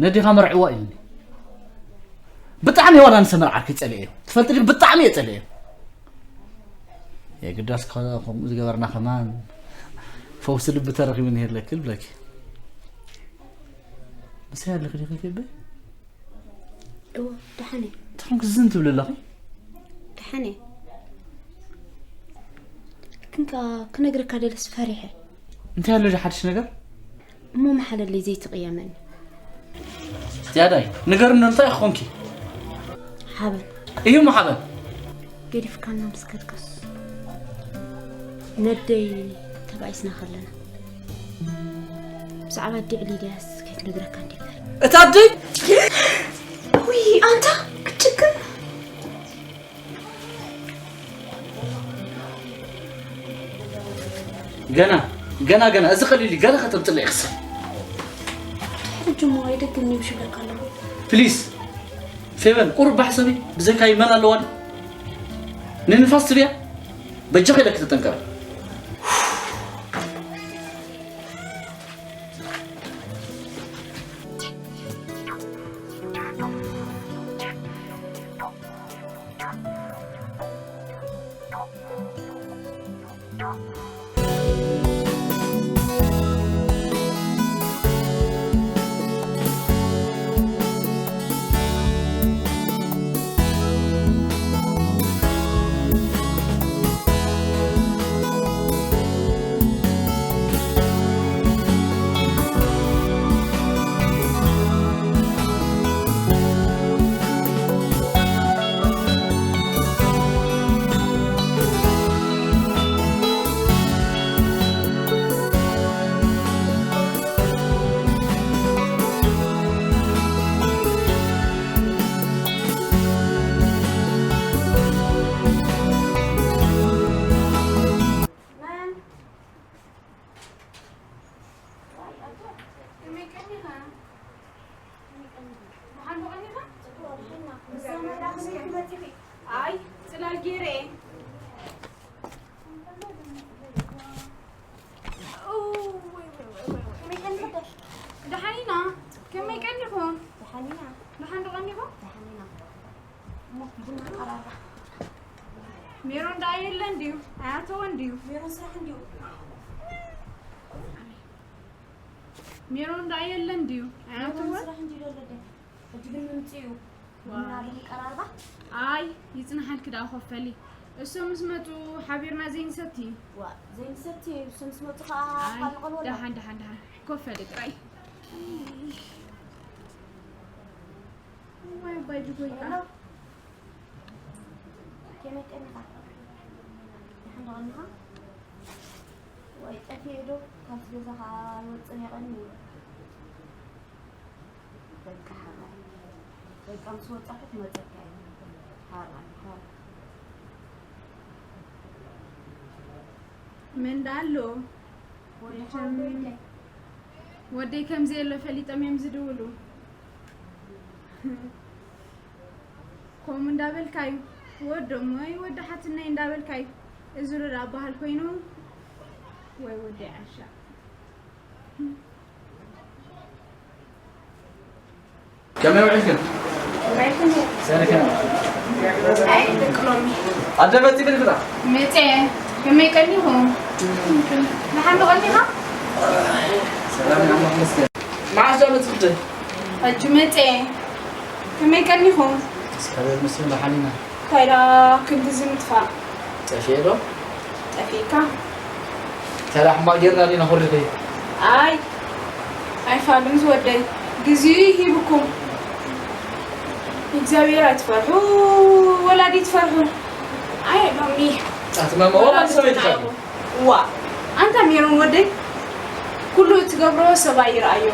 ነዲኻ መርዕዋ ኢልኒ። ብጣዕሚ ዋላ ንሰመር ዓርከይ ጸልኤዮ። ትፈልጥ ድዩ? ብጣዕሚ እየ ጸልኤዮ። የግዳስ ከ-፣ ከምኡ ዝገበርና ከማን ፈውሲ ልቢ ተረኺቡ ነይርለኪ ልብለኪ። ምሳይ ኣለኺ ዲኺ ከይበይ? እወ፣ ደሓን እየ። እንታይ ኮንኪ ዝን ትብሊ ኣለኺ? ደሓን እየ። ግን ከኣ ክነግረካ ደለስ ፈሪሐ። እንታይ ኣሎ እዚ ሓድሽ ነገር? እሞ መሓለለይ ዘይትቕየመኒ። ዝያዳይ፣ ንገርኒ እንታይ ኮንኪ? ሓበን። እዩ እሞ ሓበን። ገዲፍካና ምስ ከድካስ ነደይ ተባኢስና ከለና ብዛዕባ ኣደይ ሊድያስ ከይትነግረካ እንዴ ፈር። እታ ኣደይ? ውይ፣ ኣንታ ክትጭክን። ገና፣ ገና፣ ገና፣ እዚ ቀሊል እዩ። ገና ከተምፅለይ ክስብ። ሕጂ እሞ ኣይደግም ይብሽለካ ኣለኹ። ፕሊዝ፣ ፌቨን፣ ቁሩብ ባሕሰቢ፣ ብዘይካይ መን ኣለዋ? ንንፋስ ትብያ? በጃኺ ኢለኪ ተጠንቀቂ። ኣይ፣ ጽላል ገይረ እየ። ደሓን ኢና። ከመይ ቀኒኹም? ደሓን ኢና። ደሓን ዶ ቀኒኹም? ደሓን ኢና። እሞ ቡና ቀራርባ። ሜሮን ደኣ የለን ድዩ? ኣያተወን ድዩ? ሜሮን ስራሕ እንድዩ። ሜሮን ደኣ የለን ድዩ? ኣያተወን? ሜሮን ስራሕ እንድዩ ዘሎ። ሕጂ ግን ምምጽኡ። ዋ። ቡና ዶ ቀራርባ? ኣይ፣ ይጽንሓልኪ ደኣ ኮፍ በሊ። እሶም ምስ መጹ ሓቢርና ዘይንሰቲ። ዋ፣ ዘይንሰቲ፣ እሶም ምስ መጹ ከኣ ኣይ፣ ካልእ ቀልወሎ። ደሓን፣ ደሓን፣ ደሓን። ኮፍ በሊ ጥራይ። እዋይ፣ ኣባይ ጅጎይታ። ሄሎ። ከመይ ቀኒኻ? ደሓን ዶ ቀኒኻ? ወይ ጠፊኤ ዶ? ካብዚ ገዛ ከኣ ኣይወጽእን እየ ቀንዩ። በቃ ሓራይ። በቃ ምስ ወጻኹ ክመጸካ እየ። ሓራይ፣ ሓራይ። መን ደኣ ኣሎ? ወዲ መቸም ሓወቦይ። ወደይ ከም ዘየሎ ፈሊጦም እዮም ዝድውሉ። ከምኡ እንዳበልካዩ፣ ወዶሞይ ወዲ ሓትነይ እንዳበልካዩ፣ እዚ ዶ ደኣ በሃል ኮይኑ? ወይ ወደይ ዓሻ። ከመይ ውዒልክን? ውዒልክን? ሰሪ ከመይ? ኣይ፣ ደቂ ሎሚ። ኣደ መጺእክን ክዳ? መጺኤ። ከመይ ቀኒኹም? ደሓን ዶ ቀኒኻ? ሰላም ኢና፣ ኣምላኽ ይመስገን። መዓስ ዶ መጺእክን? ሕጂ መጺኤ። ከመይ ቀኒኹም? እስካብ መስል ደሓን ኢና። እንታይ ደኣ ክንድዚ ምጥፋእ? ጠፊኤ ዶ? ጠፊእካ? እንታይ ደኣ ሕማቕ ጌርና ዲና ኩሉ ኸይድ? ኣይ፣ ኣይፋልን ዝወደይ፣ ግዜኡ ሂብኩም። እግዚኣብሔር ኣይትፈርሑ፣ ወላዲ ትፈርሑ። ኣይ፣ ሎሚ ኣቲ ማማ፣ ወላ ወላዲ ሰበይቲ ትፈርሑ። ዋ፣ ኣንታ ሜሮን ወደይ፣ ኩሉ እትገብሮ ሰብኣይ ይርኣዮ።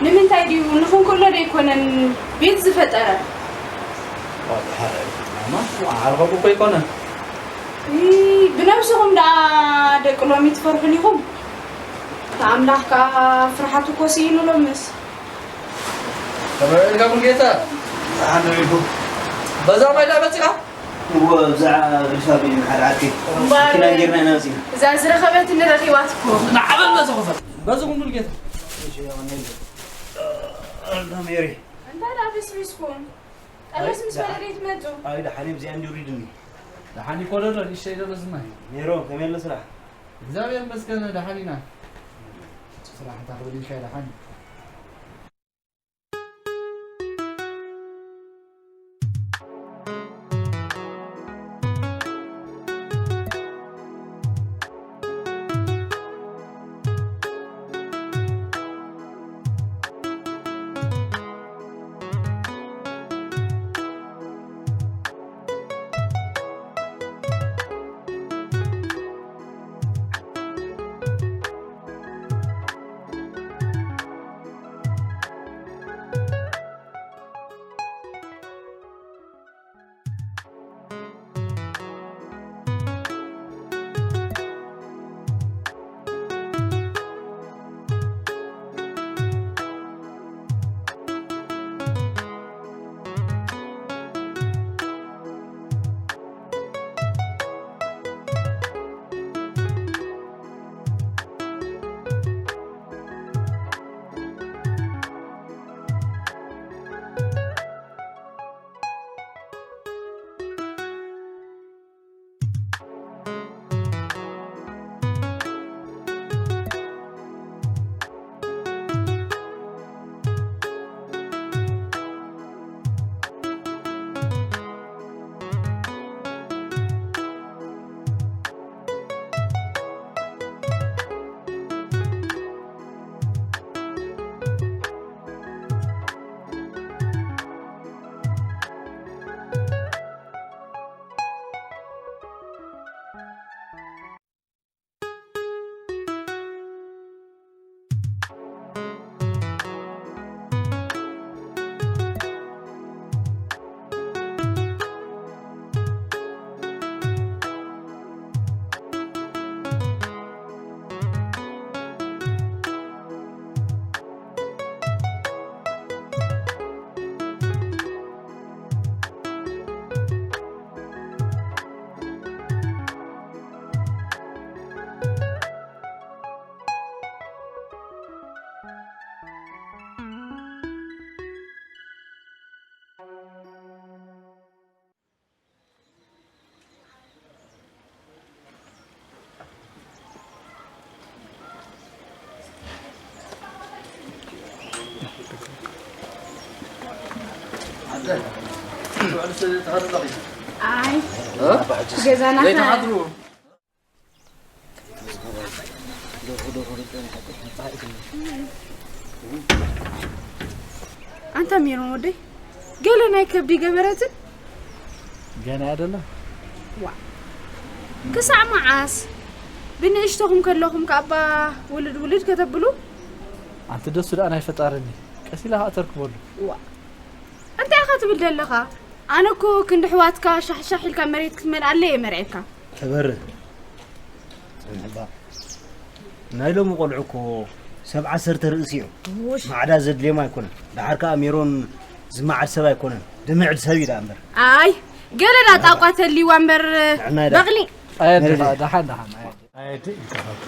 ንምንታይ ድዩ? ንኽንከሎ ዶ ኣይኮነን ቤት ዝፈጠረ? ወላ፣ ማማ፣ ዓርኸቡ እኮ ኣይኮነን። ይ፣ ብነብስኹም ደኣ ደቂ ሎሚ ትፈርሑን ኢኹም። እቲ ኣምላኽ ከኣ ፍርሓቱ እኮ ስኢኑ ሎምስ። ተመርዕልካ ሙሉጌታ? ኣነ ኢኹ። በዛ ማይ ደኣ መጺኻ? እወ፣ ብዛዕባ ሪፋ ቢል ሓደ ዓርከይ እምበር፣ መኪና ጌርና ኢና መጺና። እዛ ዝረኸበትኒ ረኺባትኩም። ንዓበል በዚ ክፈት። በዚ ኩን ሙሉጌታ። እሺ፣ ያው፣ እኔ ኣላ ሜሪ። እንታይ ደኣ በስቢስኩም? ጠበስ ምስ በለ ደይ ትመጹ? ኣይ፣ ደሓን እየ፣ ብዚኣ እንዲ ውሪድኒ። ደሓን ይኮ ዶ፣ ንእሽተይ ዶ በዚ ማይ? ሜሮን፣ ከመይ ኣሎ ስራሕ? እግዚኣብሔር ይመስገን፣ ደሓን ኢና። ስራሕ እንታ ክብል ኢልካ ደሓን። ኣይ፣ ገዛና ዘይትሓድሩ። ኣንታ ሜሮን ወደይ፣ ገለ ናይ ከብዲ ገበረትን? ገና ኣይደለም። ዋ፣ ክሳዕ መዓስ? ብንእሽቶኹም ከለኹም ከኣባ ውልድ ውልድ ከተብሉ? ኣንቲ ደሱ ደኣ ናይ ፈጣርን እዩ። ቀስ ኢላ ከኣ ተርክበሉ። ዋ፣ እንታይ ኢኻ ትብል ዘለኻ? ኣነ እኮ ክንዲ ኣሕዋትካ ሻሕሻሕ ኢልካ መሬት ክትመልኣለይ እየ መርዔካ። ተበርህ። ጽንሕባ። ናይ ሎሚ ቆልዑ እኮ ሰብ ዓሰርተ ርእሲ እዮም። ውሽ። ማዕዳ ዘድልዮም ኣይኮነን። ደሓር ከኣ ሜሮን ዝመዓድ ሰብ ኣይኮነን። ድምዕድ ሰብ እዩ ደኣ እምበር። ኣይ፣ ገለ ዳ ጣቋ ተልይዋ እምበር ንዕና ይዳ። በቕሊ። ኣየ፣ ነርዲ። ደሓን፣ ደሓን፣ ኣየ። ኣየ፣ ድ-፣ ይከፋቱ።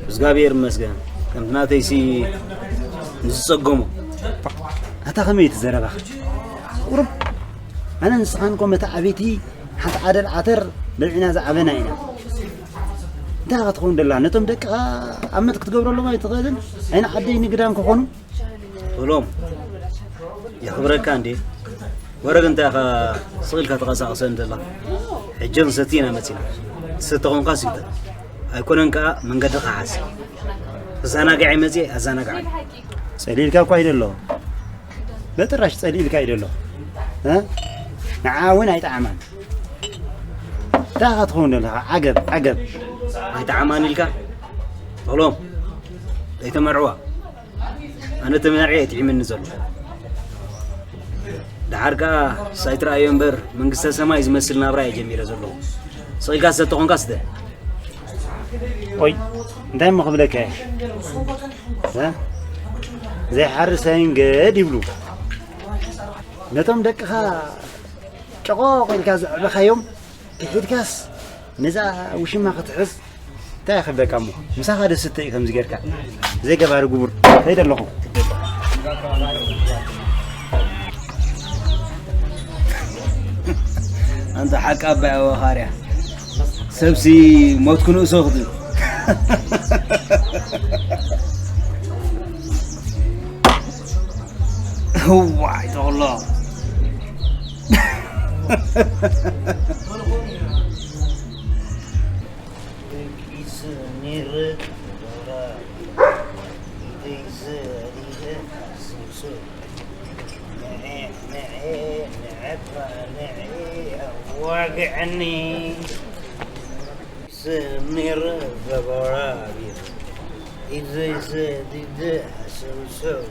እግዚኣብሔር ይመስገን። ከምቲ ናተይሲ ንዝጸገሙ። ኣታ ከመይ እቲ ዘረባኻ? ቁሩብ ኣነ ንስኻን እኮ መታ ዓበይቲ ሓንቲ ዓደል ዓተር በልዒና ዝዓበና ኢና። እንታይ ኢኻ ትኸውን ደላ? ነቶም ደቅኻ ኣብ መት ክትገብረሎም ኣይትኽእልን? ኣይን ዓደይ ንግዳም ክኾኑ? በሎም። የኽብረካ እንዴ? ወረግ እንታይ ኢኻ ስቕ ኢልካ ተቐሳቕሰን ደላ? ሕጂ ክንሰቲ ኢና መጺና። ትሰቲ ኾንካ ስተ። ኣይኮነን ከኣ መንገድኻ ሓዝ። ክዘናግዐ መጺኤ ኣዘናግዓኒ። ጸሊልካ እኳ ኣይደሎ። በጥራሽ ጸሊልካ ኣይደሎ። እ? ንዓ እውን ኣይጠዓማን። ዳኻ ትኸውን ዘለኻ ዓገብ ዓገብ። ኣይተዓማን ኢልካ ተኽሎም ኣይተመርዕዋ። ኣነ ተመርዕየ ጥዒመኒ ዘሎ። ደሓር ከኣ ሳይት ረኣዮ እምበር መንግስተ ሰማይ ዝመስል ናብራ እየ ጀሚረ ዘለኹ። ስቕ ኢልካ ዝሰተ ኾንካ ስተ። ቆይ እንታይ እሞ ክብለካ እየ? እ? ዘይሓርስ ኣይንገድ ይብሉ። ነቶም ደቅኻ ጨቖቕ ኢልካ ዘዕበኻዮም ክሒድካስ ነዛ ውሽማ ክትሕዝ እንታይ ክብለካ እሞ? ምሳኻ ደስተ እዩ ከምዚ ጌርካ። ዘይገባሪ ጉቡር። ከይደ ኣለኹ። ኣንታ ሓቂ ኣባይ ኣወኻርያ። ሰብሲ ሞት ክንእሶ ክትብል። እዋይ ተኽሎ። ዋግዕኒ ስኒር ዘበራቢር ኢዘይሰ ዲደ ኣሰብሰብ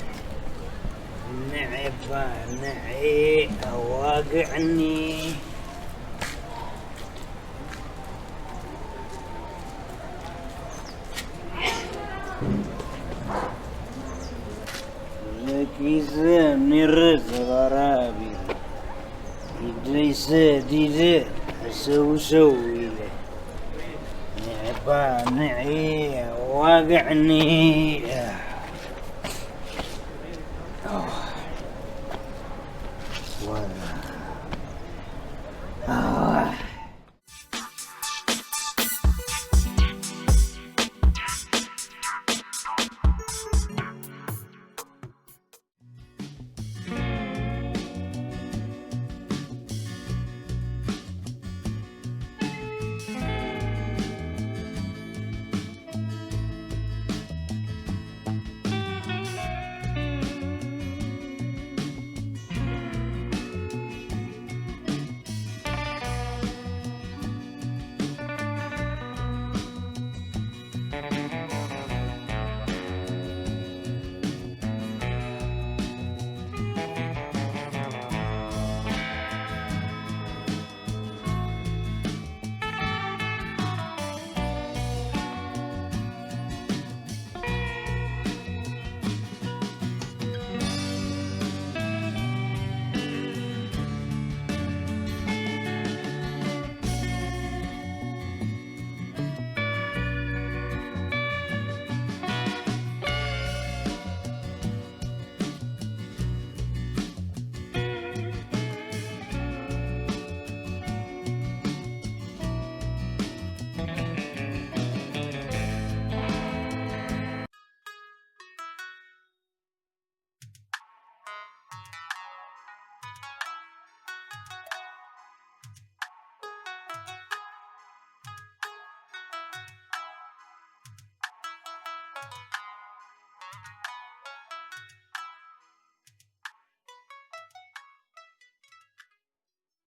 ንዕባ ንዒ ኣዋግዕኒ። ለኪሰ ኒር ዘበራቢር ኢደይሰ ዲደ ኣሰውሰው ኢለ ንዕባ ንዒ ዋግዕኒ።